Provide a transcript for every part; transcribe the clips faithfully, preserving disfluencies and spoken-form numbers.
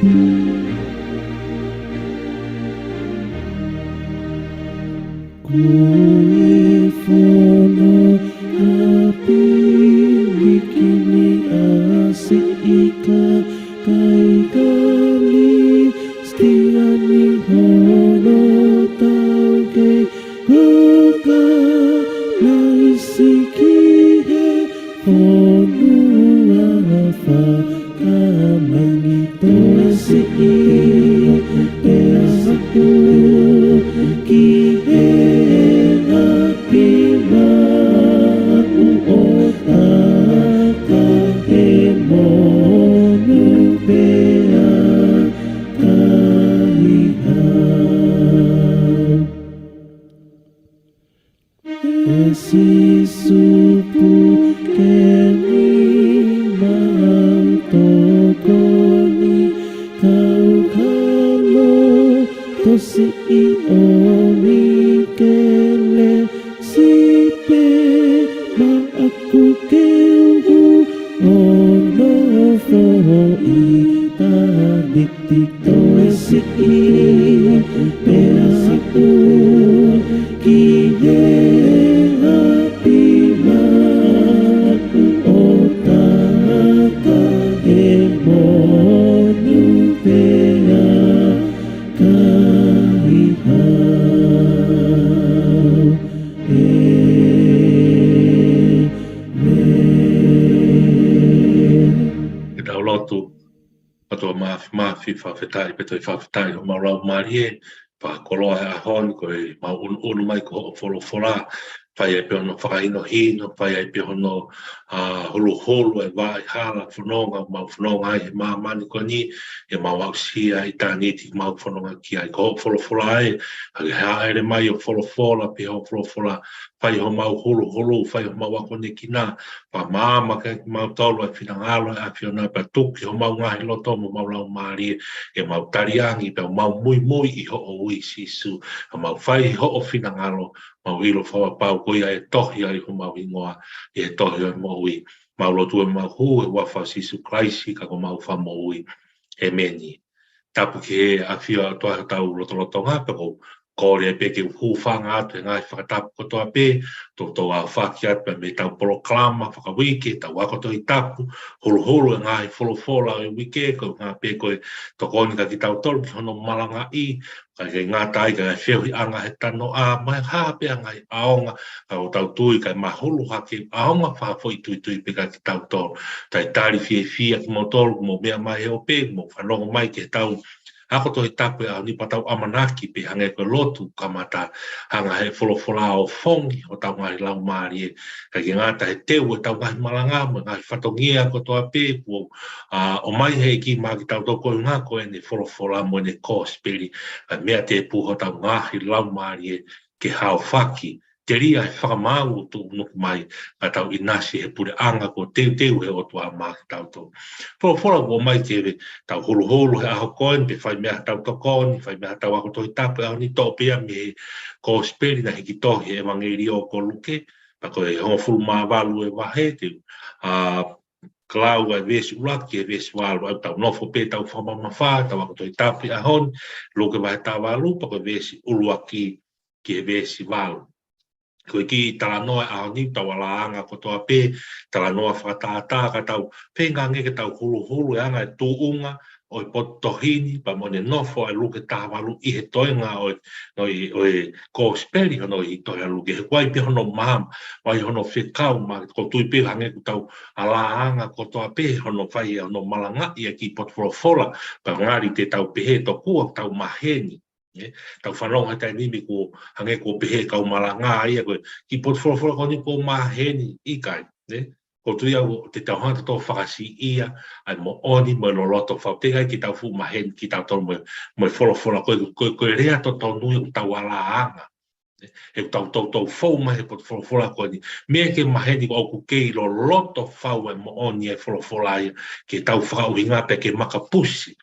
Ko e fono ʻapi mikini ʻa Siʻi Kakai Kalisitiane hono taukei kuka naisi ki he fonua fakalangi. Toe siʻi pea saku ki he ʻapi maʻu ʻo taka he monu pea ka iha. ʻE Sīsū, puke mai mautokoni kau kalo tosiʻi ʻo Mikelesipe, maʻaku ke u hū ʻo nofo ʻi Tāviti. Toe siʻi pea saku ki he ʻapi maʻu ʻo taka he monu pea ka iha. ʻĒmeni. Ke tau lotu. ʻOtua Māfimafi, fakafetaʻi pea toe fakafetaʻi homau laumālie, fakakoloa he ʻaho ni ko ʻemau ʻunuʻunu mai ki hoʻo folofola, fai ai pē hono fakahinohino, fai ai pē hono, ā, huluhulu e vaʻa hala fononga, mau fononga ai he māmani ko eni, ʻemau aʻusia ʻitāniti mau fononga ki ai. Ko hoʻo folofola ē, ʻa ke hāʻele mai ʻo folofola pē hoʻo folofola, fai homau huluhulu, fai homau akonekina, pea maama kiate kimautolu ʻa e finangalo ʻo e ʻAfiona, pea tuku ki homau ngaahi loto mo homau laumālie, ke mau taliangi, pea mau muimui ʻi hoʻo ui Sīsū, ke mau fai hoʻo finangalo, mau ʻilo fakapapau ko ia ʻe tohi ai homau hingoa ʻi he tohi ʻo e moʻui. Mau lotu ʻo mau hū he huafa ʻo Sīsū Kalaisi ko homau Fakamoʻui. ʻĒmeni. Tapu ki he ʻafio ʻa e ʻOtua ʻi hotau lotolotonga, pea ʻoku ou kole pē ke u hūfanga atu he ngaahi fakatapu kotoa pē, toutou aofaki atu pē mei heʻetau polokalama fakauike, ʻetau ako Tohi Tapu, huluhulu e ngaahi folofola ʻo e uike, ko e ʻuhinga pē ko e tokoni kiate kitautolu ki hono malangaʻi, kae ʻikai ngata ai ka e feohiʻanga he tanoʻa, mo e hā pē ʻa e ngaahi ʻaonga, ka ʻoku tau tui kae mahulu hake ʻaonga fakafoʻituitui pē kiate kitautolu. Talitali fiefia kimoutolu, mou meʻa mai he ope, mou fanongo mai ki heʻetau ako Tohi Tapu he ʻaho ni, pea tau ʻamanaki pē hangē ko e lotu kamata, hanga ʻe he folofola ʻo fongi hotau ngaahi laumālie, kae ʻikai ngata he teu ʻetau ngaahi malanga mo e ngaahi fatongia kotoa pē kuo, ā, ʻomai ʻe he ʻEiki maʻa kitautolu, ko e ʻuhinga ko ʻene folofola mo ʻene kosipeli, kae meʻa tēpū hotau ngaahi laumālie ke haofaki, telia he fakamaau ʻoku tuʻunuku mai, kae tau ʻinasi he puleʻanga kuo teuteu ʻe he ʻOtua maʻa kitautolu. Folofola kuo ʻomai ke tau huluhulu he ʻaho ko eni, pea fai mei ai haʻatau tokoni, fai mei ai haʻatau ako Tohi Tapu he ʻaho ni, toʻo pē ia mei he kosipeli naʻe hiki tohi he ʻevangeliō ko Luke, pea ko e hongofulu mā valu e vahe, te u, ā, lau ʻa e veesi ʻuluaki ki he veesi valu, ʻa ia tau nofo pē ʻetau fakamamafa, ʻetau ako Tohi Tapu he ʻaho ni, Luke vahe taha valu, pea ko e veesi ʻuluaki ki he veesi valu. Ko e kiʻi talanoa ʻo e ʻaho ni, tau alāanga kotoa pē, talanoa fakatātā, ka tau feinga ange ke tau huluhulu e anga e tuʻunga ʻo e potu tohi ni, pea mo ʻene nofo ʻa Luke taha valu ʻi he toenga ʻo e, ʻo e, ʻo e kosipeli hono ʻi he tohi ʻa Luke. He ʻoku ʻi ai pē hono maama, ʻoku ʻi ai hono fekau maʻa, ʻoku ou tui pē hangē ʻoku tau alāanga kotoa pē hono fai ʻa hono malangaʻi ʻa e kiʻi potu folofola, pea ngali te tau pehē tokua ʻoku tau maheni. ʻE, tau fanongo he taimi ni kuo hangē kuo pehē ʻe he kau malanga ia ko e kiʻi potu folofola ko eni kuo maheni, ʻikai, ē? ʻOku ou tui au te tau hanga ʻo fakasiʻia ʻa e moʻoni mo e loloto fau, teʻeki ai ke tau fuʻu maheni kitautolu mo e, mo e folofola ko e, ko e, ko e lea totonu ia ʻoku tau alāanga. He ʻoku tau toutou fou mai he potu folofola ko eni. Meʻa ke maheni ko ē ʻoku kei loloto fau e moʻoni e folofola ia ke tau fakaʻuhinga pea ke makapusi.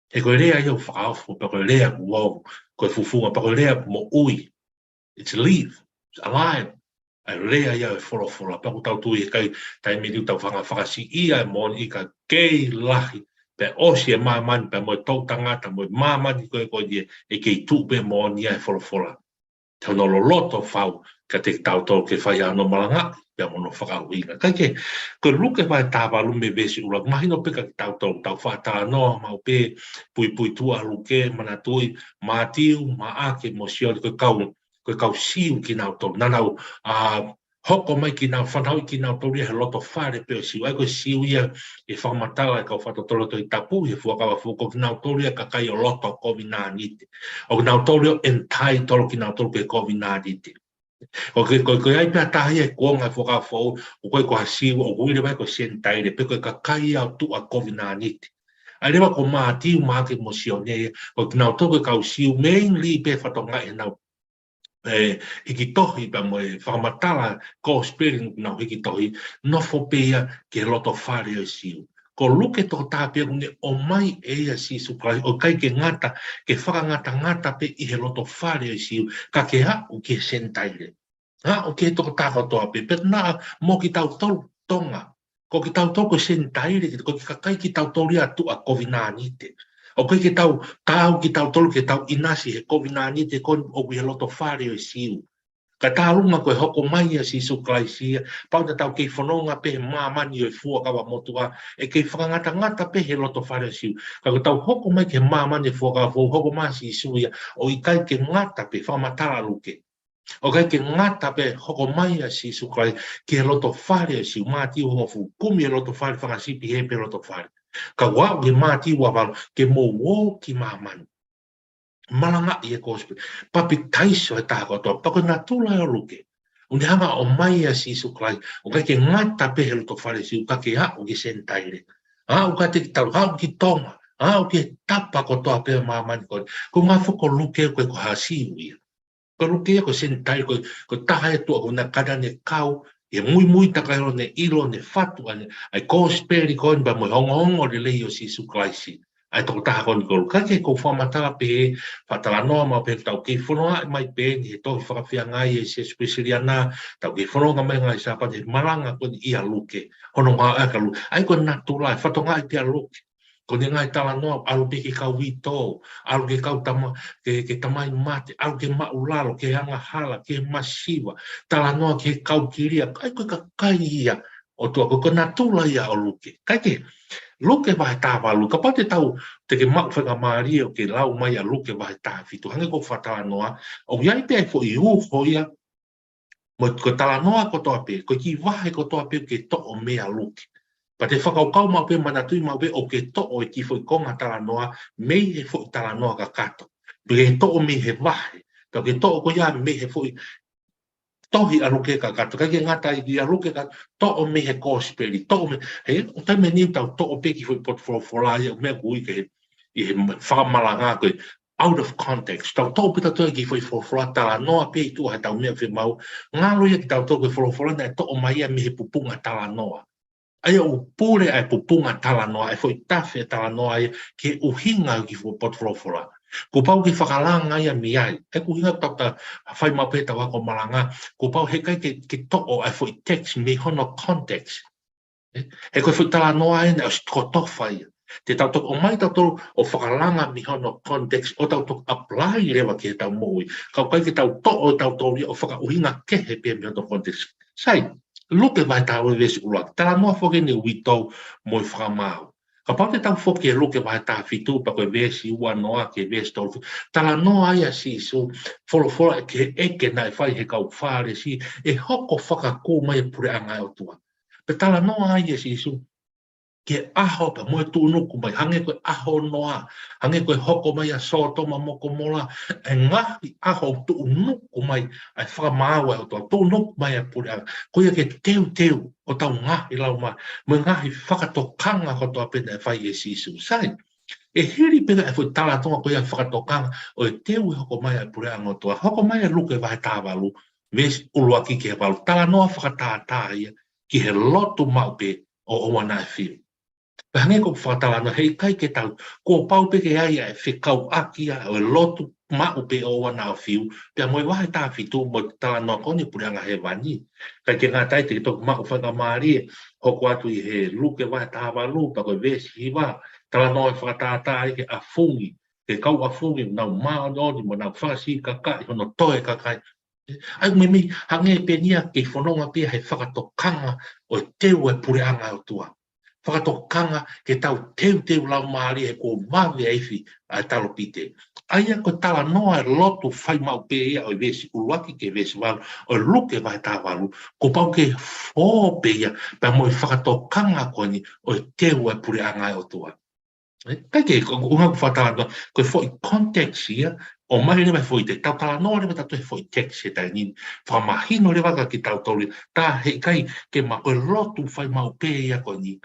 He ko e lea ia ʻoku fakaofo, pea ko e lea ʻoku ou, ko e fufunga, pea ko e lea ʻoku moʻui. It's live, it's alive. ʻA e lea ia ʻo e folofola, pea ʻoku tau tui he ʻikai taimi ni ʻoku tau fanga fakasiʻia e moʻoni, ʻikai, kei lahi Pea ʻosi e māmani, pea mo e toʻutangata, mo e māmani ko ē ko ia, ʻe kei tuʻu pē moʻoni ʻa e folofola. Te ono loloto fau, kiate kitautolu ke fai ʻa hono malangaʻi, pea mo hono fakaʻuhinga. Kae kehe, ko Luke vahe taha valu mei he veesi ʻuluaki, mahino pē kiate kitautolu, tau faʻa talanoa maʻu pē, puipuituʻa Luke, manatuʻi, Mātiu, Maʻake, mo Sione, ko e kau, ko e kau Siu kinautolu. Naʻa nau, ʻa, hoko mai kinautolu, fanauʻi kinautolu ia he loto fale pē ʻo e Siu. ʻA ia ko e Siu ia ʻe fakamatala e kau fakatotolo Tohi Tapu he Fuakava Foʻou, ko kinautolu ia kakai ʻo loto kovinānite. ʻO kinautolu ʻo entitled kinautolu ki he kovinānite. ʻO ke, ko, ko e ʻai pē ʻa e taha ia ʻi he kuonga e Fuakava Foʻou, ʻoku ʻikai ko ha Siu, ʻoku ui leva ia ko e Senitaile, pe ko e kakai ia ʻo tuʻa kovinānite. ʻA ia leva ko Mātiu, Maʻake mo Sione ia, ko kinautolu ko e kau Siu, mainly pē fatongia ʻenau ʻe, hiki tohi pea mo e fakamatala kosipeli ʻoku nau hiki tohi, nofo pē ia ki he loto fale ʻo e Siu. Ko Luke tokotaha pē ʻoku ne ʻomai ʻe ia ʻa Sīsū Kalaisi, ʻo ʻikai ke ngata, ke fakangatangata pē ʻi he loto fale ʻo e Siu, ka ke aʻu ki he Senitaile. Aʻu ki he tokotaha kotoa pē, pea naʻa mo kitautolu Tonga. Ko kitautolu ko e Senitaile, ko e kakai kitautolu ia ʻo tuʻa kovinānite. ʻOku ʻikai ke tau, tau kitautolu ke tau ʻinasi he kovinānite ko ē ʻoku ʻi he loto fale ʻo e Siu. Ka tālunga ko e hoko mai ʻa Sīsū Kalaisi ia, pau naʻa tau kei fononga pē he māmani ʻo e Fuakava Motuʻa, ʻe kei fakangatangata pē he loto fale ʻo e Siu. Ka ko ʻetau hoko mai ki he māmani ʻo e Fuakava Foʻou, hoko mai ʻa Sīsū ia, ʻo ʻikai ke ngata pē, fakamatala Luke. ʻO ʻikai ke ngata pē hoko mai ʻa Sīsū Kalaisi ki he loto fale ʻo e Siu, Mātiu hongofulu, kumi e loto fale, fanga sipi hē pē loto fale. Ka ʻoku aʻu ki he Mātiu vahe valu, ke mou ō ki māmani. Malangaʻi e kosipeli, papitaiso e taha kotoa, pea ko e natula ʻo Luke. ʻOku ne hanga ʻo ʻomai ʻa Sīsū Kalaisi, ʻo ʻikai ke ngata pē he loto fale ʻo e Siu, ka ke aʻu ki he Senitaile. Aʻu kiate kitautolu, aʻu ki Tonga, aʻu ki he tapa kotoa pē ʻo māmani ko ē. Ko e ʻuhinga foki ko Luke ʻoku ʻikai ko ha Siu ia. Ko Luke ia ko e Senitaile, ko, ko e taha ia ʻoku tuʻa ko ena ka naʻa ne kau, ʻi he muimui takai ʻo ne ʻilo, ne fatu ʻa e, ʻa e kosipeli ko eni pea mo e ongoongolelei ʻo Sīsū Kalaisi. ʻA e tokotaha ko eni ko Luke. Kae kehe ʻoku ou fakamatala pē, fakatalanoa maʻu pē tau kei fononga mai pē eni he tohi Fakafeangai ʻa e Siasi Uēsiliana, tau kei fononga mai ngaahi Sāpate he malanga ko eni ʻia Luke. Hono ngāueʻaki ʻa Luke. ʻA ia ko e natula, fatongia pē ʻa Luke. Ko ʻene ngaahi talanoa, ʻalu pē ki he kau uitou, ʻalu ki he kau tama, ki he, ki he tamai mate, ʻalu ki he māʻulalo, ki he angahala, ki he masiva, talanoa ki he kau kilia, ʻa ia ko e kakai ia ʻo tuʻa, ko e, ko e natula ia ʻo Luke. Kae kehe, Luke vahe taha valu, kapau te tau, te ke maʻu faingamālie ʻo ke lau mai ʻa Luke vahe taha fitu, hangē ko e fakatalanoa, ʻoku ʻi ai pē ʻa e foʻi uho ia, mo e, ko e talanoa kotoa pē, ko e kiʻi vahe kotoa pē ʻoku ke toʻo mei ai ʻa Luke. Pea te fakakaukau maʻu pē, manatuʻi maʻu pē, ʻoku ke toʻo e kiʻi foʻi konga talanoa mei he foʻi talanoa kakato. Pea ke toʻo mei he vahe, ka ke toʻo ko ia mei he foʻi tohi ʻa Luke kakato. ʻIkai ke ngata ai, ʻa Luke ka toʻo mei he kosipeli, toʻo mei, he, ʻoku taimi ʻe niʻihi tau toʻo pē kiʻi foʻi potu folofola ia, meʻa ʻoku ui ke, ʻi he fakamalanga ko e out of context. Tau toʻo pē tautolu e kiʻi foʻi folofola talanoa pē ʻi tuʻa heʻetau meʻa fiemaʻu. Ngalo ia kitautolu ko e folofola naʻe toʻo mai ia mei he pupunga talanoa. ʻA ia ʻoku pule ʻa e pupunga talanoa, ʻa e foʻi tafe talanoa ia ki he ʻuhinga ʻo e kiʻi foʻi potu folofola. Kuo pau ke fakalanga ia mei ai. ʻA ia ko e ʻuhinga ʻoku tau fai maʻu pē ʻetau ako malanga. Kuo pau heʻikai ke, ke toʻo ʻa e foʻi text mei hono context. ʻE, he ko e foʻi talanoa eni ʻosi kotofa ia. Te tau toki ʻomai tautolu ʻo fakalanga mei hono context ʻo tau toki apply leva ki heʻetau moʻui. Ka ʻoku ʻikai ke tau toʻo ʻe tautolu ia ʻo fakaʻuhinga kehe pē mei hono context. Sai, Luke vahe taha valu veesi ʻuluaki. Talanoa foki eni ʻo e uitou mo e fakamaau. Kapau te tau foki ki he Luke vahe taha fitu pea ko e veesi ua noa ki he veesi tolu fitu. Talanoa ai ʻa Sīsū, folofola ki he ʻeke naʻe fai ʻe he kau Fālesi, ʻe hoko fakakū mai e puleʻanga ʻo e ʻOtua. Pea talanoa ai ʻa Sīsū ki he ʻaho pea mo e tuʻunuku mai, hangē ko e ʻaho ʻo Noa, hangē ko e hoko mai ʻa Sōtoma mo Komola, ʻa e ngaahi ʻaho ʻoku tuʻunuku mai ʻa e fakamaau ʻa e ʻOtua, tuʻunuku mai ʻa e puleʻanga. Ko ia ke teuteu ʻo tau ngaahi laumālie, mo e ngaahi fakatokanga kotoa pē naʻe fai ʻe Sīsū. Sai, ʻe hili pē ʻa e foʻi talanoa ko ia fakatokanga ʻo e teu e hoko mai ʻa e puleʻanga ʻo e ʻOtua, hoko mai ʻa Luke vahe taha valu, veesi ʻuluaki ki he valu, talanoa fakatātā ia ki he lotu maʻu pē ʻo ʻoua naʻa fiu. Pea hangē ko e fakatalanoa, heʻikai ke tau, kuo pau pē ke ʻi ai ʻa e fekauʻaki ia ʻo e lotu maʻu pē ʻo ʻoua naʻa fiu, pea mo e vahe taha fitu mo e talanoa ko eni puleʻanga hēvani. ʻIkai ke ngata ai, te ke toki maʻu faingamālie, hoko atu ʻi he Luke vahe taha valu, pea ko e veesi hiva, Talanoa e fakatātā ia ki he ʻafungi, ki he kau ʻafungi, nau māʻoniʻoni, mo nau fakasikakaʻi hono toe kakai. ʻA ia ʻoku meimei hangē pē ia ke fononga pē ia he fakatokanga ʻo e teu e puleʻanga ʻo e ʻOtua. Fakatokanga ke tau teuteu laumālie he kuo vave ʻa e ifi ʻa e talopite. ʻA ia ko e talanoa e lotu fai maʻu pē ia ʻo e veesi ʻuluaki ki he veesi valu ʻo e Luke vahe taha valu, kuo pau ke fō pē ia pea mo e fakatokanga ko eni ʻo e teu e puleʻanga ʻo e ʻOtua. ʻE, ʻikai ke, ko, ko, ko e fakatalanoa, ko e foʻi context ia, ʻomai leva e foʻi te, tau talanoa leva tautolu he foʻi text he taimi ni, fakamahino leva kia kitautolu, tā heʻikai ke ma ko e lotu fai maʻu pē ia ko eni,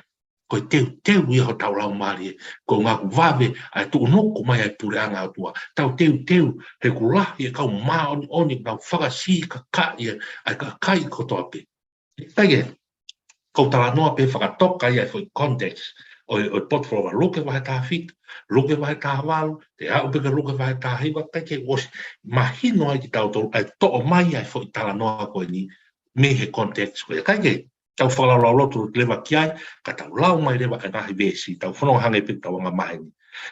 ko e teuteu ia hotau laumālie, ko e ʻuhinga ʻoku vave ʻa e tuʻunuku mai ʻa e puleʻanga ʻo e ʻOtua, tau teuteu he ʻoku lahi e kau māʻoniʻoni, nau fakasikakaʻi ʻa e kakai kotoa pē. ʻIkai ke, ko e talanoa pē fakatoka ia e foʻi context ʻo e, ʻo e potu folofola Luke vahe taha fitu, Luke vahe taha valu, te aʻu pē ki he Luke vahe taha hiva, ʻikai ke ʻosi mahino ai kitautolu, ʻa e toʻo mai ʻa e foʻi talanoa ko eni, mei he context ko ia. ʻIkai ke, tau fakalaulauloto leva ki ai, ka tau lau mai leva e ngaahi veesi, tau fononga hangē pē tau anga maheni.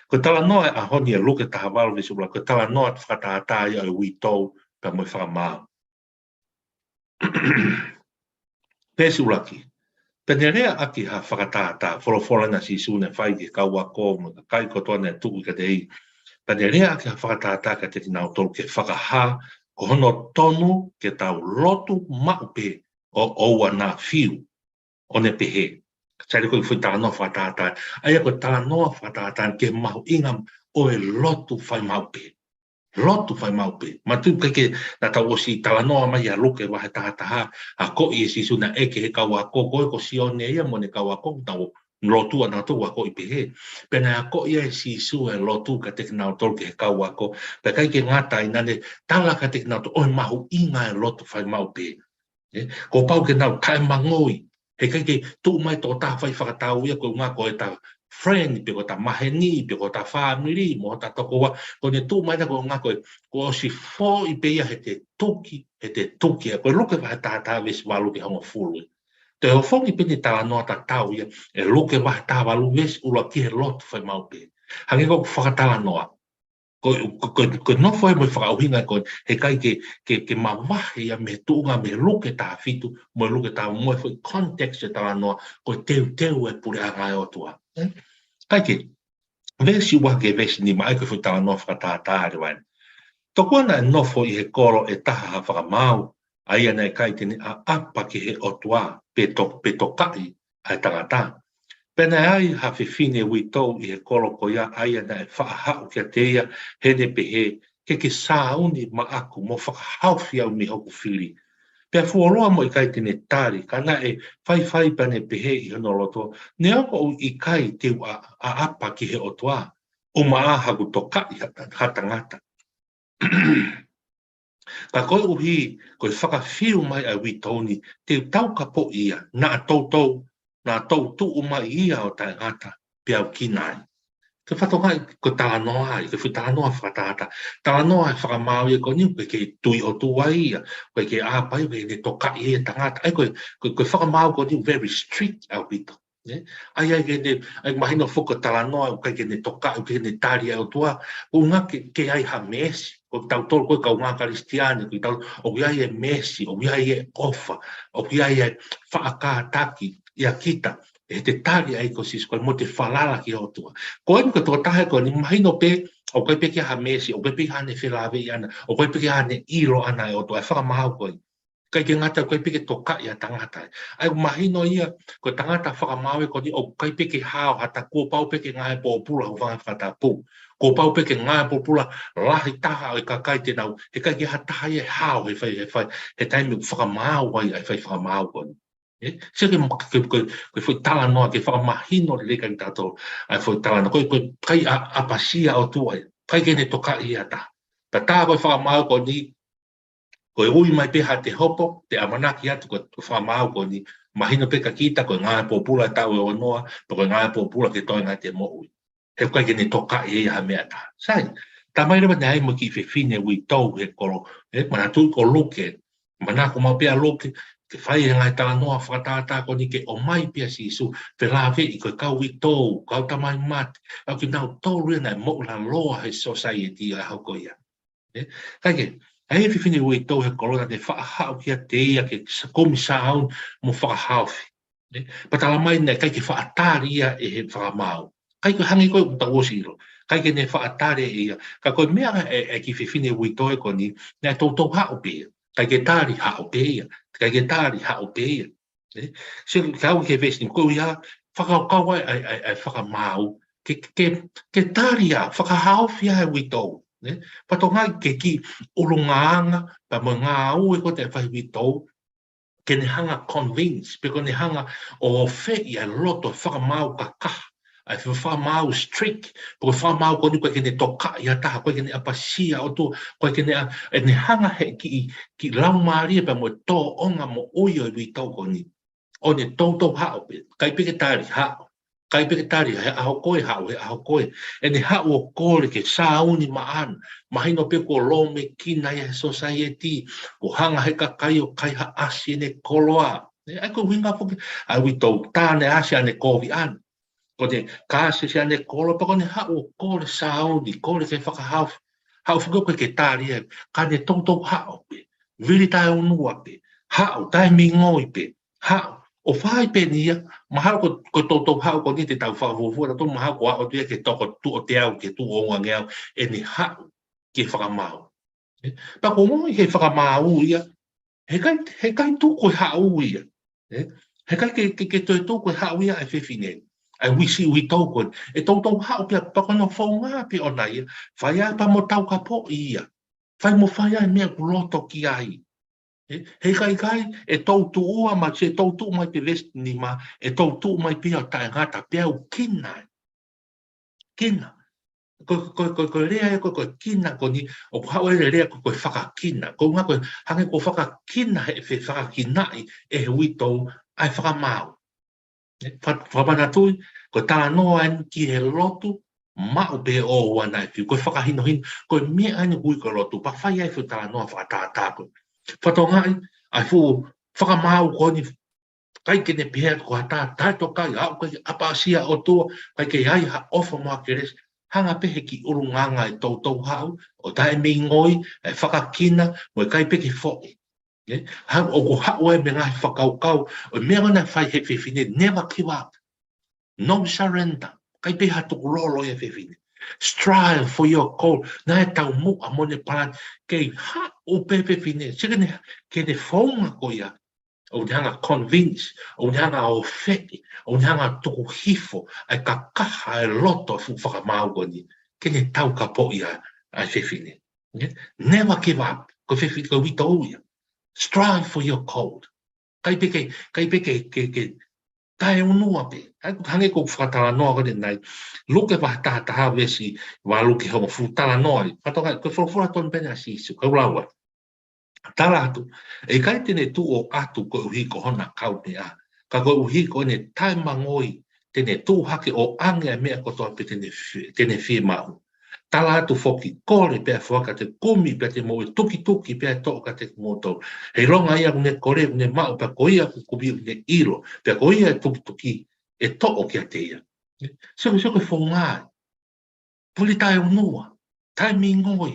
Ko e talanoa e ʻaho ni e Luke taha valu veesi ʻuluaki, ko e talanoa fakatātā ia ʻo e uitou, pea mo e fakamaau. Veesi ʻuluaki. Pea ne lea ʻaki ha fakatātā, folofola ʻa Sīsū naʻe fai ki he kau ako mo e kakai kotoa naʻe tuʻu kiate ia. Pea ne lea ʻaki ha fakatātā kiate kinautolu ke fakahā, ko hono tonu ke tau lotu maʻu pē ʻo ʻoua naʻa fiu, ʻo ne pehē. Sai, ko e foʻi talanoa fakatātā. ʻA ia ko e talanoa fakatātā ki he mahuʻinga ʻo e lotu fai maʻu pē. Lotu fai maʻu pē. Manatuʻi ʻikai ke, naʻa tau ʻosi talanoa mai ʻa Luke vahe taha taha, akoʻi ʻe Sīsū naʻe ʻeke he kau ako, ko e ko Sione ia mo ʻene kau ako, nau lotu ʻa nautolu akoʻi pehē. Pea naʻe akoʻi ʻe Sīsū e lotu kiate kinautolu ki he kau ako. Pea ʻikai ke ngata ai, naʻa ne tala kiate kinautolu ʻo e mahuʻinga e lotu fai maʻu pē. ʻE, kuo pau ke nau taʻemangoi. Heʻikai ke tuʻu mai tokotaha fai fakatau ia ko e ʻuhinga ko ʻeta friend, pe ko ʻeta maheni, pe ko ʻeta fāmili, mo ʻeta tokoua. Ko ʻene tuʻu mai na ko e ʻuhinga ko e, kuo ʻosi foʻi pē ia heʻete tuki, heʻete tuki. Ko e Luke vahe taha taha veesi valu ki he hongofulu. Toe ʻofongi pē ʻene talanoa tatau ia, e Luke vahe taha valu veesi ʻuluaki ki he lotu fai maʻu pē. Hangē ko e fakatalanoa. Ko, ko, ko, ko e nofo ia mo e fakaʻuhinga ko e, heʻikai ke, ke, ke mavahe ia mei he tuʻunga mei he Luke taha fitu, mo e Luke taha, mo e foʻi context e talanoa, ko e teuteu e puleʻanga ʻo e ʻOtua. ʻE? ʻIkai ke, veesi ua ki he veesi nima, ʻa ia ko e foʻi talanoa fakatātā leva eni. Tokua naʻe nofo ʻi he kolo ʻe taha ha fakamaau, ʻa ia naʻe ʻikai te ne ʻaʻapa ki he ʻOtua, pe to-, pe tokaʻi ʻa e tangata. Pea naʻe ai ha fefine uitou ʻi he kolo ko ia, ʻa ia naʻe faʻa haʻu kiate ia, heʻene pehē, ke ke sāuni maʻaku mo fakahaofi au mei hoku fili. Pea fuoloa mo ʻikai te ne tali, ka naʻe faifai pea ne pehē ʻi hono loto, neongo ʻoku ʻikai te u ʻa-, ʻaʻapa ki he ʻOtua, ʻumaʻā haku tokaʻi ha, ha tangata. Ka koeʻuhi, ko e fakafiu mai ʻa e uitou ni, te u taukapoʻi ia, naʻa toutou, naʻa toutou tuʻu mai ia ʻo taʻengata, peau kina ai. Ke fatonga ʻi ko e talanoa ai, ko e foʻi talanoa fakatātā. Talanoa e fakamaau ia ko eni, ʻoku ʻikai ke tui ʻOtua ia, ʻoku ʻikai ke ʻaʻapa ia, ʻoku ʻikai ke ne tokaʻi e tangata. ʻA ia ko e, ko e, ko e fakamaau ko eni, very strict ʻaupito. Ne? ʻA ia ke ne, ʻa ia mahino foki ko e talanoa, ʻoku ʻikai ke ne tokaʻi, ʻoku ʻikai ke ne tali ʻa e ʻOtua, ʻuhinga ke, ke ai ha meesi, ko tautolu ko e kaungā Kalisitiane, ko tau, ʻoku ʻi ai e meesi, ʻoku ʻi ai e ʻofa, ʻoku ʻi ai e faʻa kātaki ʻia kita, ʻe te tali ai ko Sīsū, ko e mo te falala ki he ʻOtua. Ko eni ko e tokotaha ko eni mahino pē, ʻoku ʻikai pē ke ʻi ai ha meesi, ʻoku ʻikai pē ke ʻi ai haʻane felāveʻi ʻana, ʻoku ʻikai pē ke ʻi ai haʻane ʻilo ʻana e ʻOtua, e fakamaau ko eni. ʻIkai ke ngata, ʻoku ʻikai pē ke tokaʻi ʻa e tangata. ʻA ia ʻoku mahino ia, ko e tangata fakamaau ko eni ʻoku ʻikai pē ke hao ha taha, kuo pau pē ke ngāue pōpula, hūfanga he fakatapu. Kuo pau pē ke ngāue pōpula lahi taha ʻo e kakai te nau, heʻikai ke ha taha ia ʻe hao he fai, he fai, he taimi ʻoku fakamaau ai, ʻa e fai fakamaau ko eni. ʻE? Sio ki he, ki he, ki he, ki he foʻi talanoa, ke fakamahino lelei kiate kitautolu, ʻa e foʻi talanoa, ko e, ko e ʻikai ʻa-, ʻapasia ʻOtua ia, ʻikai ke ne tokaʻi ha taha. Ka tā ko e fakamaau ko eni, ko e ui mai pē haʻate hopo, te ʻamanaki atu ko e fakamaau ko eni, mahino pē kia kita, ko e ngāue pōpula taʻu ʻe ono noa, pe ko e ngāue pōpula ke toenga ʻete moʻui. He ʻoku ʻikai ke ne tokaʻi ia ha meʻa ʻe taha. Sai, tā mai leva naʻe ai mo e kiʻi fefine uitou he kolo, ʻe, manatuʻi ko Luke, Manako maʻu pē ʻa Luke ke fai e ngaahi talanoa fakatātā ko eni ke ʻomai pē ʻa Sīsū, felāveʻi ko e kau uitou, kau tamai mate, ʻa kinautolu ia naʻe moʻua loa he sōsaieti ʻa e ʻaho ko ia. Ē? Kae kehe, ʻa e fefine uitou he kolo naʻe faʻa haʻu kiate ia ke sa-, kumi sāuni mo fakahaofi. Ē? Pea talamai naʻe ʻikai ke faʻa tali ia ʻe he fakamaau. ʻIkai ke hangē ko ʻetau ʻosi ʻilo. ʻIkai ke ne faʻa tali ʻe ia. Ka ko e meʻa ʻa e, ʻa e kiʻi fefine uitou ko eni, naʻe toutou haʻu pē ia. ʻIkai ke tali, haʻu pē ia. ʻIkai ke tali, haʻu pē ia. Ē? Sio, ka ʻoku ke veesi ni, ko ia, fakakaukau ʻa e, ʻa e, ʻa e, ʻa e fakamaau. Ke, ke, ke tali ia, fakahaofi ʻa e uitou. Ē? Pea toki ngaahi kiʻi ʻulungaanga, pea mo e ngāue ko ē ʻa e fai uitou, ke ne hanga convince, pe ko ʻene hanga ʻo feʻi ʻa e loto ʻo e fakamaau kakaha, ʻa e fakamaau strict, pe ko e fakamaau ko eni ʻoku ʻikai ke ne tokaʻi ha taha, ʻoku ʻikai ke ne ʻapasia ʻOtua, ʻoku ʻikai ke ne ʻa-, ʻene hanga he kiʻi, kiʻi laumālie pea mo e tōʻonga moʻui ʻo e uitou ko eni. ʻO ne toutou haʻu pē, ʻikai pē ke tali, haʻu. ʻIkai pē ke tali, he ʻaho ko ē haʻu, he ʻaho ko ē. ʻEne haʻu ʻo kole ke sāuni maʻana. Mahino pē kuo lōmekina ia he sōsaieti. Kuo hanga he kakai ʻo kaihaʻasi ʻene koloa. Ē, ʻa ia ko e ʻuhinga foki ʻa e uitou, tā ne ʻasi ʻene kovi ʻana. Ko ʻene kāsesi ʻene koloa, pea ko ʻene haʻu ʻo kole sāuni, kole ke fakahaofi. Haʻu foki ʻoku ʻikai ke tali ia, ka ne toutou haʻu pē. Vili taʻeʻunua pē. Haʻu, taʻemingoi pē. Haʻu, ʻo fai pē eni ia, mahalo ko, ko e toutou haʻu ko eni te tau fakafuofua, tautolu mahalo ko e ʻalu atu ia ke toko tuʻo teau, ke tuʻo ongoongeau, ʻene haʻu ki he fakamaau. Ē? Pea ko e ongoʻi he fakamaau ia, heʻikai, heʻikai tuku e haʻu ia. Ē? Heʻikai ke, ke, ke toe tuku e haʻu ia ʻa e fefine. ʻA e fefine uitou ko ē. ʻE toutou haʻu pē ia, pea ko hono founga pē ʻoʻona ia, fai ai pea mo taukapoʻi ia. Fai mo fai ai e meʻa ʻoku loto ki ai. Ē, heʻikai, ʻikai, ʻe toutou tuʻu mai, ʻe toutou tuʻu mai pē veesi nima, ʻe toutou tuʻu mai pē ia ʻo taʻengata pea ʻoku kina. Kina. Ko, ko, ko, ko e lea ia ko, ko e kina ko eni, ʻoku haʻu e lea ko, ko e fakakina. Ko e ʻuhinga ko e hangē kuo fakakina he, fefakakinaʻi ʻe he uitou ʻa e fakamaau. Ē, fa-, fakamanatuʻi, ko e talanoa eni ki he lotu, maʻu pē ʻoua naʻa fiu. Ko e fakahinohino, ko e meʻa eni ʻoku ui ko e lotu, pea fai ai e fuʻu talanoa fakatātā ko ē. Fakatokangaʻi, ʻa e fuʻu fakamaau ko eni, ʻikai ke ne pehē atu ko ha taha taʻetokaʻi, ʻa, ʻoku ʻikai ke ʻapasia ʻOtua, ʻikai ke ʻi ai ha ʻofa mo ha kelesi, hanga pē he kiʻi ʻulungaanga ʻe toutou haʻu, ʻo taʻemingoi, ʻe fakakina, mo ʻikai pē ke foʻi. Ē? Haʻu, ʻoku haʻu ai mo e ngaahi fakakaukau, ʻo e meʻa ko ē naʻe fai he fefine, never give up. No surrender. ʻIkai pē ha tukulolo ia ʻa e fefine. Strive for your goal. Naʻe taumuʻa mo ʻene palani. Kei haʻu pē fefine. Sio ki heʻene, ki heʻene founga ko ia. ʻO ne hanga convince. ʻO ne hanga ʻofeʻi. ʻO ne hanga tuku hifo. ʻA e kakaha ʻa e loto ʻa e fuʻu fakamaau ko eni. Ke ne taukapoʻi ʻa, ʻa e fefine. Ē? Never give up. Ko e fefine, ko e uitou ia. Strive for your goal. ʻIkai pē ke, ʻikai pē ke, ke, ke taʻeʻunua pē. ʻA ia, hangē ko e fakatalanoa ko eni ʻanenai. Luke vahe taha taha veesi valu ki he hongofulu, talanoa ai. Fakatokangaʻi, ko e folofola tonu pē eni ʻa Sīsū, kau lau ai. Tala atu, ʻe ʻikai te ne tuʻu ʻo ʻatu koeʻuhi ko hona kaumeʻa. Ka koeʻuhi ko ʻene taʻemangoi, te ne tuʻu hake ʻo ʻange ʻa e meʻa kotoa pē te ne fi-, te ne fiemaʻu. Tala atu foki, kole pea ʻe foaki kiate koe, kumi pea te moʻui, tukituki pea ʻe toʻo kiate kimoutolu. He ʻilonga ia ʻoku ne kole ʻoku ne maʻu, pea ko ia ʻoku kumi ʻoku ne ʻilo, pea ko ia ʻe tukituki ʻe toʻo kiate ia. Sio, sio ko e founga ia. Vili taʻeʻunua, taʻemingoi,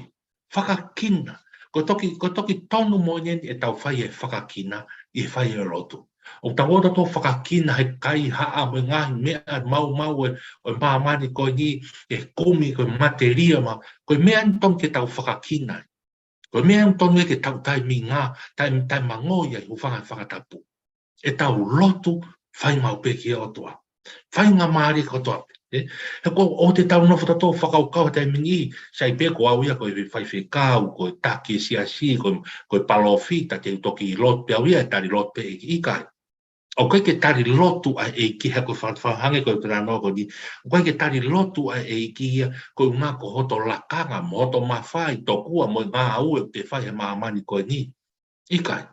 fakakina. Ko e toki, ko e toki tonu moʻoni eni ʻetau fai e fakakina ʻi he fai e lotu. ʻOku tau ō tautolu ʻo fakakina he kaihaʻa mo e ngaahi meʻa maumau ʻo e, ʻo e māmani ko eni, ʻe kumi ko e materia mo, ko e meʻa eni tonu ke tau fakakina ai. Ko e meʻa eni tonu ia ke tau taʻeminga, taʻe, taʻemangoi ai, hūfanga he fakatapu. ʻEtau lotu, fai maʻu pē ki he ʻOtua. Faingamālie kotoa pē, ē? He ko ʻoku tau nofo tautolu ʻo fakakaukau he taimi ni, sai pē ko au ia ko e faifekau, ko e taki e siasi, ko e, ko e palōfita, te u toki lotu pē au ia, ʻe tali lotu pē ʻe he ʻEiki, ʻikai. ʻOku ʻikai ke tali lotu ʻa e ʻEiki, he ko e fa-, fa-, hangē ko e talanoa ko eni. ʻOku ʻikai ke tali lotu ʻa e ʻEiki ia, ko e ʻuhinga ko hoto lakanga, mo hoto mafai, tokua, mo e ngāue ʻoku te fai he māmani ko eni. ʻIkai.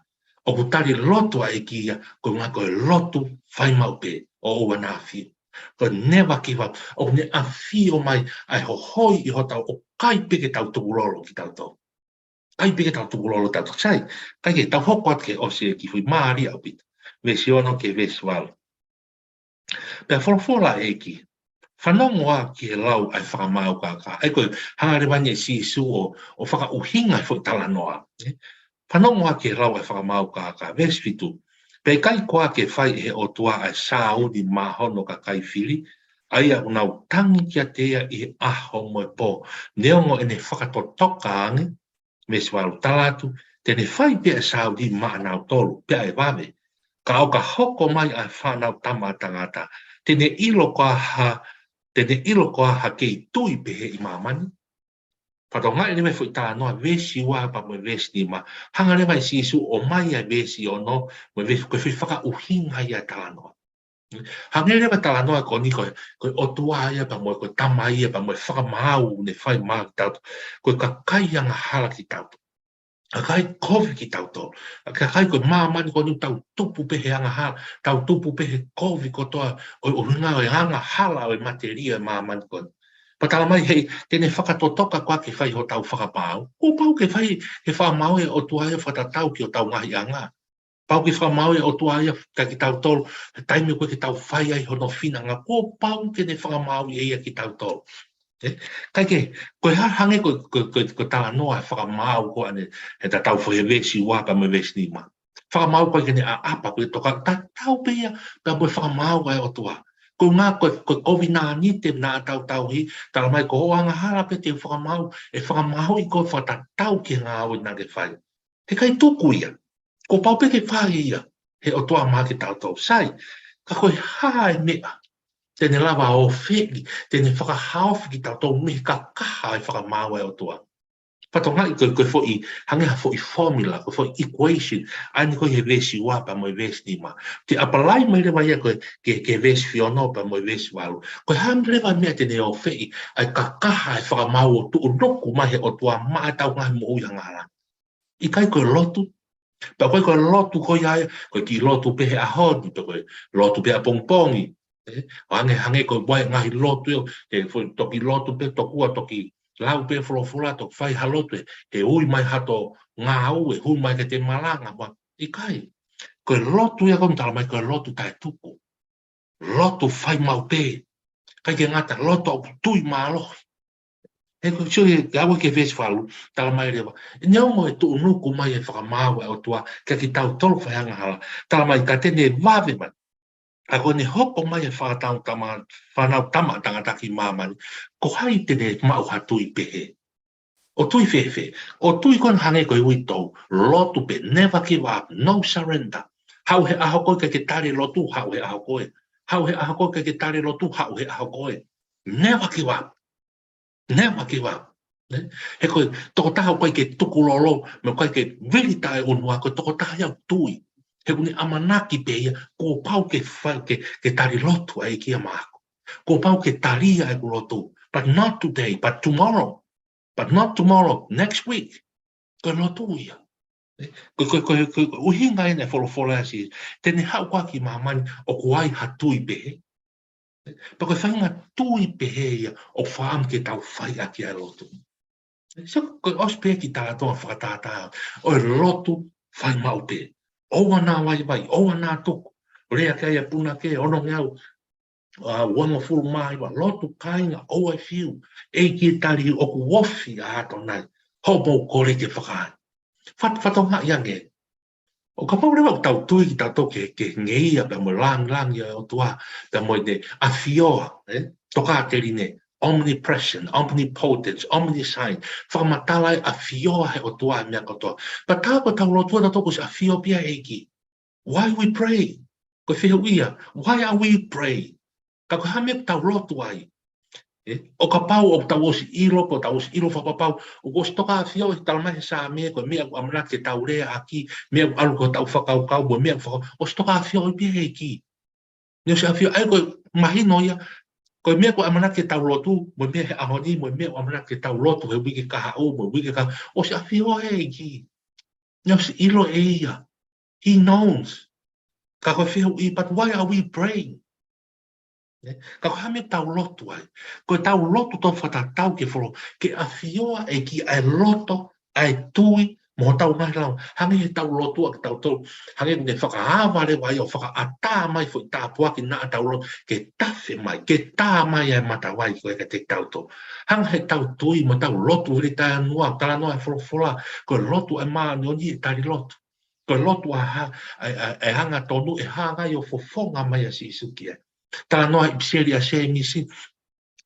ʻOku tali lotu ʻa e ʻEiki ia, ko e ʻuhinga ko e lotu fai maʻu pē, ʻo ʻoua naʻa fiu. Ko e never give up, ʻoku ne ʻafio mai, ʻa e hohoi ʻi hotau, ʻoku ʻikai pē ke tau tukulolo kitautolu. ʻIkai pē ke tau tukulolo tautolu, sai. Kae kehe, tau hoko atu ki he ʻosi ʻEiki, foʻi mālie ʻaupito. Veesi ono ki he veesi valu. Pea folofola ʻEiki, fanongo ā ki he lau ʻa e fakamaau kākā. ʻA ia ko e hanga leva ʻe Sīsū ʻo, ʻo fakaʻuhinga e foʻi talanoa. Fanongo ā ki he lau ʻa e fakamaau kākā. Veesi fitu. Pea ʻikai koā ke fai ʻe he ʻOtua ʻa e sāuni maʻa hono kakai fili, ʻa ia ʻoku nau tangi kiate ia ʻi he ʻaho mo e pō, neongo ʻene fakatotoka ange, veesi valu, tala atu, te ne fai pē ʻa e sāuni maʻanautolu, pea ʻe vave. Ka ʻo ka hoko mai ʻa e Fanautama ʻa Tangata, te ne ʻilo koā ha, te ne ʻilo koā ha kei tui pehē ʻi māmani? Fakatokangaʻi leva e foʻi talanoa veesi ua pea mo e veesi nima. Hanga leva ʻe Sīsū ʻo ʻomai ʻa e veesi ono, mo e veesi, ko e foʻi fakaʻuhinga ia e talanoa. Hangē leva e talanoa ko eni ko e, ko e ʻOtua ia pea mo e, ko e Tamai ia pea mo e fakamaau ne fai maʻa kitautolu. Ko e kakai angahala kitautolu. Kakai kovi kitautolu. Kakai ko e māmani ko eni tau tupu pē he angahala, tau tupu pē he kovi kotoa ʻo, ʻo e ʻuhinga ʻo e angahala ʻo e matelie ʻo e māmani ko eni. Pea tala mai hei, te ne fakatotoka koā ke fai hotau fakamaau. Kuo pau ke fai e fakamaau ʻa e ʻOtua ia fakatatau ki hotau ngaahi anga. Pau ke fakamaau e ʻOtua ia kiate kitautolu, he taimi ko ē ke tau fai ai hono finangalo, kuo pau ke ne fakamaau ʻe ia kitautolu. ʻE, kae kehe, ko e hā hangē ko, ko, ko, ko e talanoa e fakamaau ko eni, he tatau foki he veesi ua pea mo e veesi nima. Fakamaau ko ē ke ne ʻaʻapa, ko e toka, tatau pē ia, pea mo e fakamaau ʻa e ʻOtua. Ko e ʻuhinga ko, ko e kovinānite naʻa tau tauhi, tala mai ko hoʻo angahala pē te u fakamaau, ʻe fakamaauʻi koe fakatatau ki he ngāue naʻa ke fai. He ʻikai tuku ia. Kuo pau pē ke fai ia he ʻOtua maʻa kitautolu, sai. Ka ko e hā e meʻa te ne lava ʻo ofeʻi, te ne fakahaofi kitautolu mei he kakaha e fakamaau ʻa e ʻOtua? Fakatokangaʻi ko, ko e foʻi, hangē ha foʻi formula, ko e foʻi equation, ʻa eni ko ē he veesi ua pea mo e veesi nima. Te apply mai leva ia ko ē ke, ke veesi fitu pea mo e veesi valu. Ko e hā leva e meʻa te ne ofeʻi ʻa e kakaha e fakamaau ʻoku tuʻunuku mai he ʻOtua maʻa ʻetau ngaahi moʻui angahala? ʻIkai ko e lotu? Pea ko e, ko e lotu ko ia, ko e kiʻi lotu pē he ʻaho ni, pe ko e lotu pē ʻapongipongi. ʻE, hangē, hangē ko e ʻū ngaahi lotu ē, he foʻi toki lotu pē, tokua toki lau pē folofola, toki fai ha lotu ē, he ui mai hato ngāue, ui mai ke te malanga, pea ʻikai. Ko e lotu ia ʻoku tala mai ko e lotu taʻetuku. Lotu fai maʻu pē. ʻIkai ke ngata, lotu ʻoku tui mālohi. He ko e sio ia ke aʻu ki he veesi valu, tala mai leva. Neongo e tuʻunuku mai e fakamaau ʻa e ʻOtua kiate kitautolu fai angahala, tala mai ka te ne vave mai, ka ko ʻene hoko mai e Fanautama, Fanautama ʻa Tangata ki māmani, ko hai te ne maʻu ha tui pehē? ʻO tui fēfē? ʻO tui ko ena hangē ko e uitou, lotu pē, never give up, no surrender. Haʻu he ʻaho ko ē ʻikai ke tali e lotu, haʻu he ʻaho ko ē. Haʻu he ʻaho ko ē ʻikai ke tali e lotu, haʻu he ʻaho ko ē. Never give up. Never give up. Ne? He ko e tokotaha ʻoku ʻikai ke tukulolo, mo e ʻikai ke vili taʻeʻunua, ko e tokotaha ia ʻoku tui. He ʻoku ne ʻamanaki pē ia, kuo pau ke fai, ke, ke tali lotu ʻa e ʻEiki ia maʻaku. Kuo pau ke tali ʻa ʻeku lotu. But not today, but tomorrow. But not tomorrow, next week. Ko e lotu ia. Ko, ko, ko, ko, ko e ʻuhinga ena e folofola ʻa Sīsū, te ne haʻu koā ki māmani ʻoku ʻi ai ha tui pehē? Pea ko e faʻahinga tui pehē ia ʻoku fakaʻamu ke tau fai ʻaki ʻa e lotu. So, ko e ʻosi pē kiʻi talanoa fakatātā ʻo e lotu fai maʻu pē. ʻOua naʻa vaivai, ʻoua naʻa tuku. Lea ki ai e punake, ono ngeau, ʻa, uangofulu mā hiva, lotu kāinga, ʻoua ʻe fiu. ʻEiki ʻe tali, ʻoku ofi ʻa ʻAtonai. Hoʻomou kole ke fakaai. Fat-, fakatokangaʻi ange. ʻO kapau leva ʻoku tau tui kitautolu ki he, ki he ngeia pea mo e langilangi ʻo e ʻOtua, pea mo ʻene ʻafioʻanga, ē? Tokāteline, omnipresent, omnipotence, omniscient. Fakamatala e ʻafioʻanga he ʻOtua he meʻa kotoa. Pea tā ko ʻetau lotua tautolu kuo ʻosi ʻafio pē ia ʻe he ʻEiki. Why we pray? Ko e fehuʻi ia, why are we praying? Ka ko e hā e meʻa ʻoku tau lotu ai? ʻE, ʻo kapau ʻoku tau ʻosi ʻilo, ʻoku tau ʻosi ʻilo fakapapau, ʻoku ʻosi toka ʻafio, ʻe tala mai he Saame, ko e meʻa ʻoku ʻamanaki ke tau leaʻaki, meʻa ʻoku ʻalu ki hotau fakakaukau, mo e meʻa ʻoku faka-, ʻosi toka ʻafio ʻi pē ʻe he ʻEiki. Ne ʻosi ʻafio, ʻa ia ko e mahino ia, ko e meʻa ʻoku ʻamanaki ke tau lotu, mo e meʻa he ʻaho ni, mo e meʻa ʻoku ʻamanaki ke tau lotu, he uike kahaʻu, mo e uike ka, ʻosi ʻafio ʻe he ʻEiki. Ne ʻosi ʻilo ʻe ia. He knows. Ka ko e fehuʻi, but why are we praying? Ne? Ka ko e hā e meʻa ʻoku tau lotu ai? Ko ʻetau lotu ʻoku fakatatau ki he folo-, ke ʻafioʻanga ʻe he ʻEiki ʻa e loto, ʻa e tui mo hotau ngaahi lau. Hangē heʻetau lotu ʻa kitautolu, hangē ʻoku ne fakaava leva ia ʻo fakaʻatā mai foʻi tāpuaki naʻa tau lotu ke tafe mai, ke tā mai ʻa e matavai ko ē kiate kitautolu. Hangē heʻetau tui mo ʻetau lotu hili taʻe ʻanua, talanoa e folofola, ko e lotu ʻa e māʻoniʻoni ʻe tali lotu. Ko e lotu ʻa ha, ʻa e, ʻa e, ʻa e angatonu ʻe hanga ʻo fofonga mai ʻa Sīsū ki ai. Talanoa e ʻipiseli ʻa Sēmisi,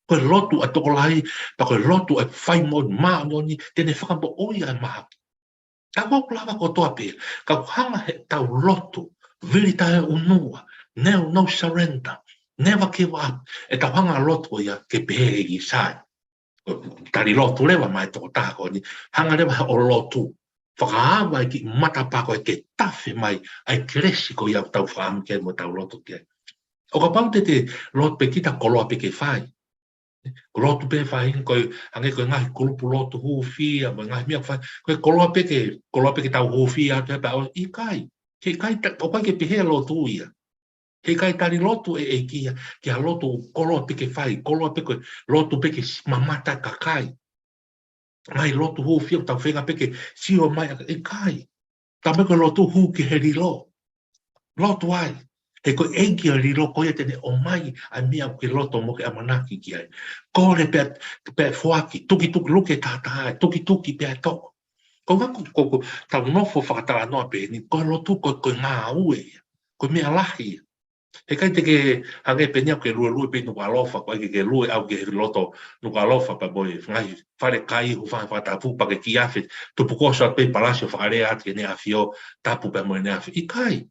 ko e lotu ʻa e tokolahi, pea ko e lotu ʻa e fai moʻoni, māʻoniʻoni, te ne fakamoʻui ʻa e mahaki. Ka ʻoku lava kotoa pē, ka ʻoku hanga heʻetau lotu, vili taʻe ʻunua, no, no surrender, never give up, ʻetau hanga lotu ko ia ke pehē ʻe ʻIsaia. Tali lotu leva mai tokotaha ko eni, hanga leva hoʻo lotu, fakaava e kiʻi matapā ko ē ke tafe mai ʻa e kelesi ko ia ʻoku tau fakaʻamu ki ai mo tau lotu ki ai. ʻO kapau te te lotu pē kita, koloa pē ke fai. Ko e lotu pē fai, ko e, hangē ko e ngaahi kulupu lotu hūfia, mo e ngaahi meʻa fai, ko e koloa pē ke, koloa pē ke tau hūfia atu he pea ʻosi, ʻikai. He ʻikai ta-, ʻoku ʻikai ke pehē lotu ia. He ʻikai tali lotu ʻe, ʻe ʻEiki ia, ki ha lotu koloa pē ke fai, koloa pē ko e lotu pē ke s-, mamata kakai. Ngaahi lotu hūfia ʻoku tau feinga pē ke sio mai ʻa, ʻikai. Tau mai ko e lotu hū ki he lilo. Lotu ai. He ko e ʻEiki ʻa e lilo ko ia te ne ʻomai ʻa e meʻa ʻoku ke loto mo ke ʻamanaki ki ai. Kole pea, pea foaki, tukituki luke tātā, tukituki pea toko. Ko nga ko, ko, ko, tau nofo fakatalanoa pē ni, ko e lotu ko, ko e ngāue ia. Ko e meʻa lahi ia. He ʻikai te ke hangē pē ni ʻoku ke luelue pē Nukuʻalofa, ko e ke, ke lue ʻau ki he loto Nukuʻalofa pea mo e ngaahi fale kai, hūfanga he fakatapu pea ke kiʻi afe, tupukoso atu pē Palasi ʻo fakalea atu ki Heʻene ʻAfio, tapu pea mo ʻEne ʻAfio. ʻIkai.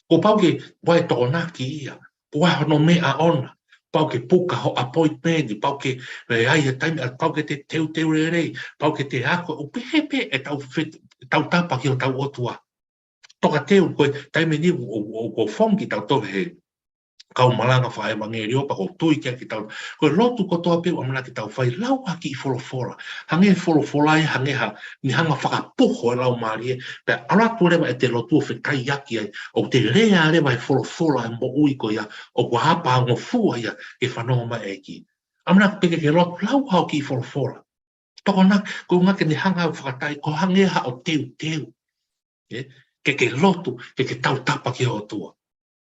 Kuo pau ke ʻi ai e tokonaki ia, kuo ʻi ai hono meʻa ʻoʻona, pau ke puka ho appointment, pau ke, ē, ʻai e taimi, ʻa, pau ke te teuteu lelei, pau ke te ako, ʻo pehē pē ʻetau fe-, ʻetau tapa ki hotau ʻOtua. Tokateu ko e taimi ni ʻoku, ʻoku, ʻoku fakafofonga kitautolu he kau malanga fakaʻevangeliō pea ʻoku tui ki ai kitautolu. Ko e lotu kotoa pē ʻoku ʻamanaki ke tau fai, lau ha kiʻi folofola. Hangē folofola ia, hangē ha, ne hanga fakapuho e laumālie, pea ʻalu atu leva ʻete lotu ʻo fetaiaki ai, ʻo te lea leva e folofola e moʻui ko ia, ʻoku ʻapangofua ia ke fanongo mai e ʻEiki. ʻAmanaki pē ke ke lotu, lau ha kiʻi folofola. Tokonaki, ko e ʻuhinga ke ne hanga ʻo fakatai, ko e hangē haʻo teuteu. Ē? Ke ke lotu, ke ke tautapa ki he ʻOtua.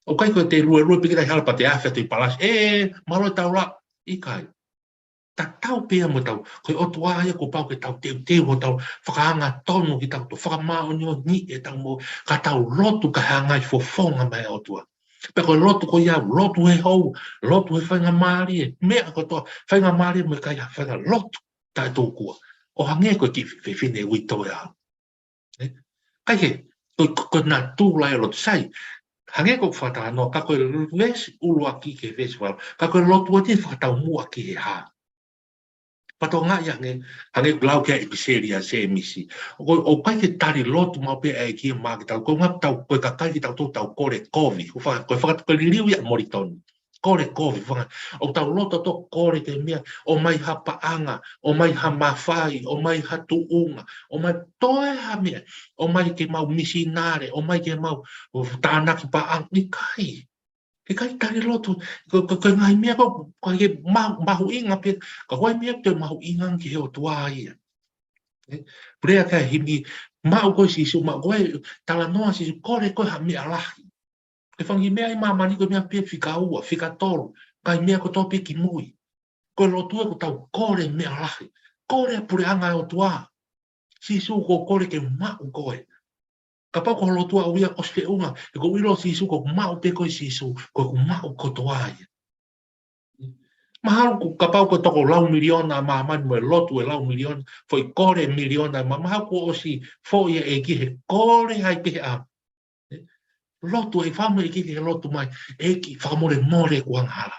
ʻOku ʻikai ko e te luelue pē kita ʻi hala pea te afe atu ʻi Palasi, ē, mālō e taula, ʻikai. Tatau pē ia mo tau, ko e ʻOtua ia kuo pau ke tau teuteu ʻo tau fakaangatonu kitautolu, fakamāʻoniʻoniʻi ʻetau moʻui, ka tau lotu ka hanga ʻo fofonga mai e ʻOtua. Pea ko e lotu ko ia, lotu he hou, lotu he faingamālie, meʻa kotoa, faingamālie mo e kai ha fainga lotu taʻetūkua. ʻO hangē ko e kiʻi fefine uitou ʻe au. Ē? Kae kehe, ko, ko, ko e natula e lotu, sai. Hangē ko e fakatalanoa, ka ko e veesi ʻuluaki ki he veesi valu. Ka ko e lotu ʻoku fakataumuʻa ki he hā. Pea tokangaʻi ange, hangē ko e lau ki he ʻipiseli ʻa Sēmisi. ʻOku, ʻoku ʻikai ke tali lotu maʻu pē ʻa e ʻEiki maʻa kitautolu, ko e ʻuhinga ʻoku tau, ko e kakai kitautolu ʻoku tau kole kovi. Ko e faka-, ko e faka-, ko e liliu ia ʻa Molitoni. Kole kovi, fanga. ʻOku tau loto ʻo kole ki he meʻa, ʻomai ha paʻanga, ʻomai ha mafai, ʻomai ha tuʻunga, ʻomai toe ha meʻa, ʻomai ke mau misinale, ʻomai ke mau tānaki paʻanga, ʻikai. ʻIkai tali lotu, ko, ko, ko e ngaahi meʻa ko, ko e ma-, mahuʻinga pē, ka ko e meʻa ʻoku toe mahuʻinga ki he ʻOtua ia. Ē, pule ʻa e himi, maʻu koe Sīsū, maʻu koe, talanoa Sīsū, kole koe ha meʻa lahi. Ko e fanga kiʻi meʻa ʻi māmani ko e meʻa pē fika ua, fika tolu, ngaahi meʻa kotoa pē kimui. Ko e lotu ē ʻoku tau kole meʻa lahi. Kole puleʻanga ʻo e ʻOtua. Sīsū ʻoku ou kole ke maʻu koe. Kapau ko e lotu ʻaʻau ia ʻosi feʻunga, he ʻoku ou ʻilo Sīsū ʻoku maʻu pē koe Sīsū, ko ʻeku maʻu kotoa ia. Mahalo ko e kapau ko e toko lau miliona ʻa māmani mo e lotu ʻe lau miliona, foʻi kole miliona, ma-, mahalo kuo ʻosi foʻi ʻa e ʻEiki he kole ai pē ʻa. Lotu ʻe fai mai e ʻEiki ke lotu mai, ʻEiki fakamolemole ʻeku angahala.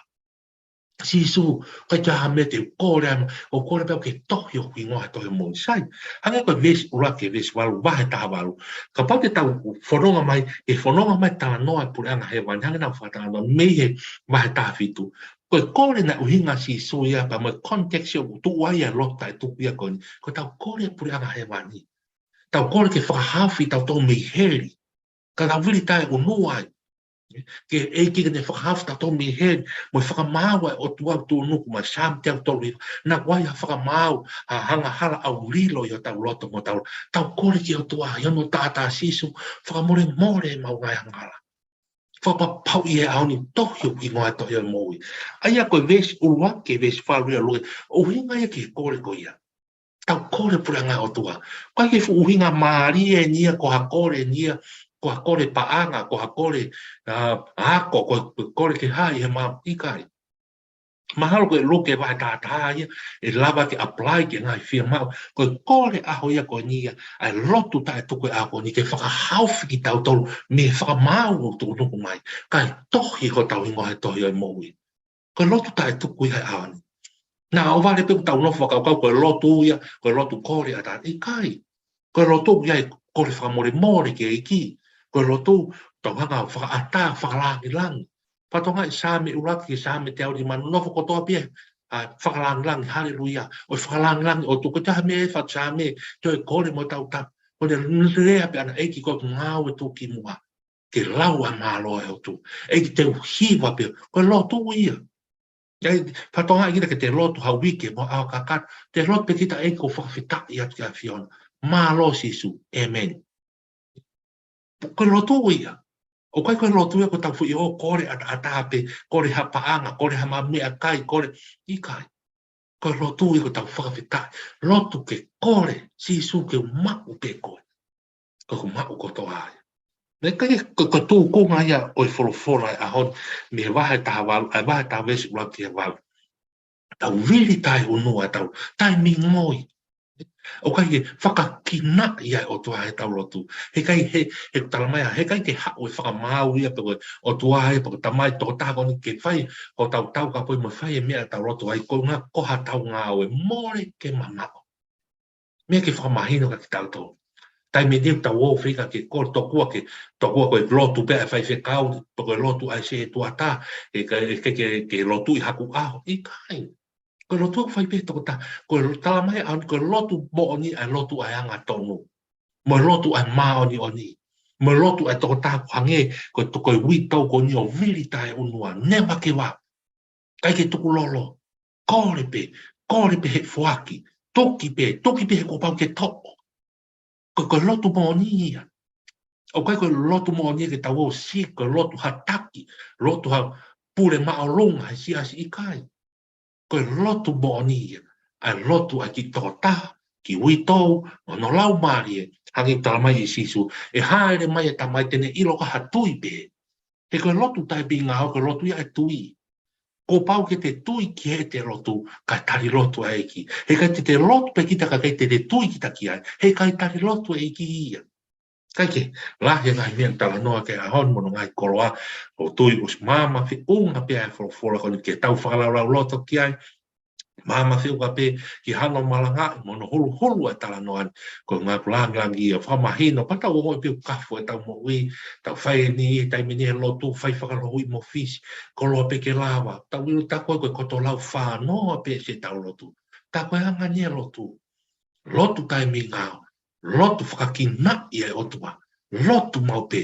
Sīsū, ʻikai ke ʻi ai ha meʻa te u kole ai, ʻoku ou kole pē au ke tohi hoku hingoa he tohi moʻui, sai. Hangē ko e veesi ʻuluaki ki he veesi valu, vahe taha valu. Kapau te tau fononga mai, ʻe fononga mai talanoa e puleʻanga hēvani, hangē naʻa ku fakatalanoa, mei he vahe taha fitu. Ko e kole naʻe ʻuhinga Sīsū ia pea mo e context ʻoku tuʻu ai ʻa e lotu taʻetuku ia ko eni. Ko ʻetau kole puleʻanga hēvani. Tau kole ke fakahaofi kitautolu mei heli. Ka tau vili taʻeʻunua ai. Ke ʻEiki ke ne fakahaofi kitautolu mei he, mo e fakamaau ʻa e ʻOtua ʻoku tuʻunuku mai, Saame teau tolu hiva. Naʻa ʻoku ʻi ai ha fakamaau, ha angahala ʻoku lilo ʻi hotau loto mo hotau. Tau kole ki he ʻOtua, ʻi hono taʻataʻa ʻo Sīsū, fakamolemole ʻemau ngaahi angahala. Fakapapauʻi he ʻaho ni tohi hoku hingoa he tohi ʻo e moʻui. ʻA ia ko e veesi ʻuluaki ki he veesi valu ia ʻo Luke, ʻuhinga ia ki he kole ko ia. Tau kole puleʻanga ʻo e ʻOtua. ʻIkai ke fuʻu ʻuhinga mālie eni ia, ko ha kole eni ia, ko ha kole paʻanga, ko ha kole, ā, ako, ko e kole ke hā ʻi he mā, ʻikai. Mahalo ko e Luke vahe taha taha ia, ʻe lava ke apply ki he ngaahi fiemaʻu. Ko e kole ʻaho ia ko eni ia, ʻa e lotu taʻetuku he ʻaho ko eni ke fakahaofi kitautolu mei he fakamaau ʻoku tuʻunuku mai. Kae tohi hotau hingoa he tohi ʻo e moʻui. Ko e lotu taʻetuku ia he ʻaho ni. Naʻa ʻohovale pē ʻoku tau nofo fakakaukau ko e lotu ia, ko e lotu kole ʻataʻatā, ʻikai. Ko e lotu ia ʻoku kole fakamolemole ki he ʻEiki. Ko e lotu tau hanga ʻo fakaʻatā, fakalāngilangi. Fakatokangaʻi Saame ʻuluaki ki he Saame teau nima, nofo kotoa pē ia, ā, fakalāngilangi, haleluia. ʻOi fakalāngilangi ʻOtua, ko e taha mei he fatu Saame, toe kole mo tau ta. Ko ʻene lea pē ʻana, ʻEiki ko e ngāue tuʻukimuʻa. Ke lau ʻa e mālō ʻa e ʻOtua. ʻEiki te u hiva pē, ko e lotu ia. ʻIkai, fakatokangaʻi kita ke te lotu ha uike mo e ʻaho kakato, te lotu pē kita ʻEiki ʻoku ou fakafetaʻi atu ki he ʻAfiona. Mālō Sīsū, ʻēmeni. Ko e lotu ia. ʻOku ʻikai ko e lotu ia ko ʻetau foʻi ʻo kole ʻataʻatā pē, kole ha paʻanga, kole ha ma-, meʻakai, kole, ʻikai. Ko e lotu ia ko ʻetau fakafetaʻi. Lotu ke kole, Sīsū ke u maʻu pē koe. Ko ʻeku maʻu kotoa ia. Meʻakai ko, ko e tūkunga ia ʻo e folofola ʻo e ʻaho ni, mei he vahe taha valu, ʻa e vahe taha veesi ʻuluaki ki he valu. Tau vili taʻeʻunua, tau taʻemingoi. ʻOku ʻikai ke fakakinaʻi ʻa e ʻOtua heʻetau lotu. Heʻikai he, he talamai ʻa, heʻikai ke haʻu e fakamaau ia pe ko e ʻOtua ia pe ko e Tamai tokotaha ko eni ke fai hotau taukapoʻi mo fai e meʻa ʻoku tau lotu ai, ko e ʻuhinga ko hotau ngāue, mole ke mamaʻo. Meʻa ke fakamahino kia kitautolu. Taimi ni ʻoku tau ō fika ke kole tokua ke, tokua ko e lotu pē ʻa e faifekau, pe ko e lotu ʻa e setuata, ʻe ke, ke, ke, ke lotu ʻi haku ʻaho, ʻikai. Ko e lotu ʻoku fai pē tokotaha, ko e talamai ʻa, ko e lotu moʻoni ʻa e lotu ʻa e angatonu. Mo e lotu ʻa e māʻoniʻoni. Mo e lotu ʻa e tokotaha ʻoku hangē, ko e to-, ko e uitou ko eni ʻo vili taʻeʻunua, never give up. ʻIkai ke tukulolo. Kole pē, kole pē he foaki. Tuki pē, tuki pē he kuo pau ke toʻo. Ko, ko e lotu moʻoni ia. ʻOku ʻikai ko e lotu moʻoni ia ke tau ō ʻo seek, ko e lotu ha taki, lotu ha pule māʻolunga he siasi, ʻikai. Ko e lotu moʻoni ia. ʻA e lotu ʻa e kiʻi tokotaha, kiʻi uitou, mo hono laumālie, hangē ko e talamai ʻe Sīsū, ʻe hāʻele mai e Tamai te ne ʻilo ko ha tui pē. He ko e lotu taʻepīkitai, ko e lotu ia ʻa e tui. Kuo pau ke te tui ki heʻete lotu, kae tali lotu ʻa e ʻEiki. Heʻikai te te lotu pē kita kae ʻikai te te tui kita ki ai, heʻikai tali lotu ʻa e ʻEiki ia. ʻIkai ke lahi e ngaahi meʻa talanoa ki he ʻaho ni mo hono ngaahi koloa, ʻoku ou tui ʻoku maama feʻunga pē ʻa e folofola ko eni ke tau fakalaulauloto ki ai, maama feʻunga pē ki hano malangaʻi mo hono huluhulu ʻa e talanoa ni, ko e ʻuhinga ʻoku langilangi ia, fakamahino, pea tau ongoʻi pē ʻoku kafo ʻetau moʻui, tau fai eni, taimi ni he lotu, fai fakalohi mo fisi, koloa pē ke lava, tau ʻilo tā ko ē ko e koto lau fānoa pē siʻetau lotu, tā ko e anga eni e lotu, lotu taʻemingao, lotu fakakinaʻi ʻa e ʻOtua, lotu maʻu pē,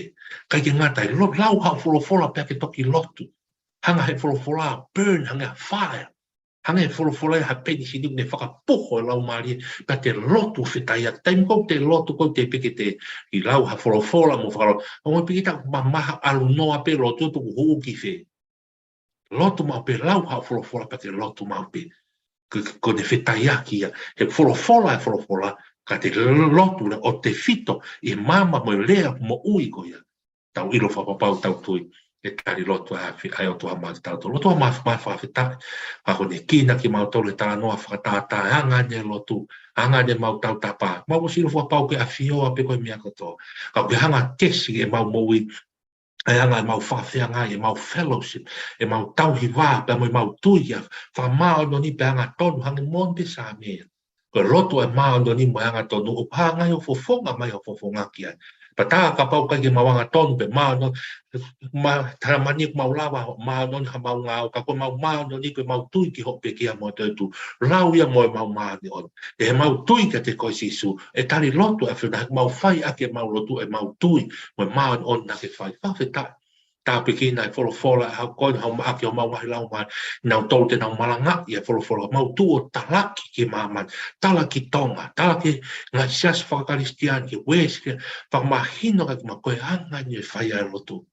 ʻikai ke ngata ai, lo-, lau haʻo folofola pea ke toki lotu, hanga he folofola, burn, hanga fire, hangē folofola ia ha penisini ʻoku ne fakapoho e laumālie, pea te lotu fetaia. Taimi ko ē te lotu ko ē te peke te ʻi lau ha folofola mo fakalo. Ongo piki ta mamaha ʻalu noa pē lotu tuku hū ki fē. Lotu maʻu pē lau ha folofola pea te lotu maʻu pē. Ko, ko ʻene fetaiaki ia. He folofola e folofola, ka te lotu le ʻo te fito ʻi he maama mo e lea moʻui ko ia. Tau ʻilo fakapapau tau tui ʻe tali lotu ʻa e ʻOtua maʻa kitautolu. ʻOtua mafimafi, fakafetaʻi. Ka ko ʻene kina kimautolu he talanoa fakatātā, anga ʻene lotu, anga ʻene mau tautapa. Mau ʻosi ʻilo fakapapau ke ʻafioʻi pē ko e meʻa kotoa. Ka ko e hanga kesi ʻemau moʻui, ʻa e anga ʻemau fakafeangai, ʻemau fellowship, ʻemau tauhi vā, pea mo ʻemau tui ia, fakamāʻoniʻoni pea angatonu, hangē moʻoni pē Saame. Ko e lotu ʻa e māʻoniʻoni mo e angatonu, ʻoku hā ngaahi ʻofoʻofonga mai ʻofoʻofonga ki ai. Pea tā kapau ʻikai ke mau angatonu pē māʻoniʻoni, ma, talamai ʻoku mau lava ʻo māʻoniʻoni ha mau ngāue, ka ko ʻemau māʻoniʻoni ko ʻemau tui ki hoʻo pekia mo e toetuʻu, lau ia mo ʻemau māʻoniʻoni. ʻE he mau tui kiate koe Sīsū, ʻe tali lotu ʻa e ʻAfiona, mau fai ʻaki ʻemau lotu, ʻemau tui, mo e māʻoniʻoni naʻa ke fai, fakafetaʻi. Tāpuekina e folofola ʻa e ʻaho ko eni, haʻu maʻa ke ʻomai ʻa e laumālie, naʻa tau te nau malangaʻi e folofola, mau tuʻu ʻo talaki ki māmani, talaki Tonga, talaki ngaahi siasi fakakalisitiane, ki he Uēsiliana, fakamahino kiate kimautolu ko e anga eni e fai ʻa e lotu.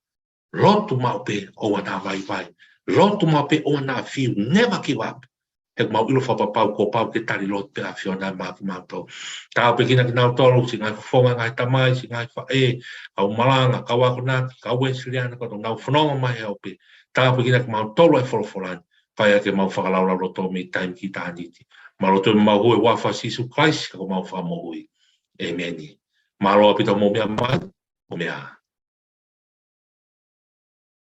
Lotu maʻu pē ʻoua naʻa vaivai. Lotu maʻu pē ʻoua naʻa fiu, never give up. He ʻoku mau ʻilo fakapapau kuo pau ke tali lotu pē ʻa e ʻAfiona maʻa kimautolu. Tāpuekina kinautolu, siʻi ngaahi fofonga, ngaahi tamai, siʻi ngaahi faʻē, kau malanga, kau akonaki, kau Uēsiliana, kau tau nau fononga mai he ʻaho pē. Tāpuekina kimautolu ʻa e folofola ni, fai ʻaki ʻemau fakalaulauloto mei taimi ki ʻitāniti. Mau lotu ʻi he huafa ʻo Sīsū Kalaisi ko homau Fakamoʻui. ʻĒmeni. Mālō ʻaupito hoʻomou meʻa mai, mou meʻa ā.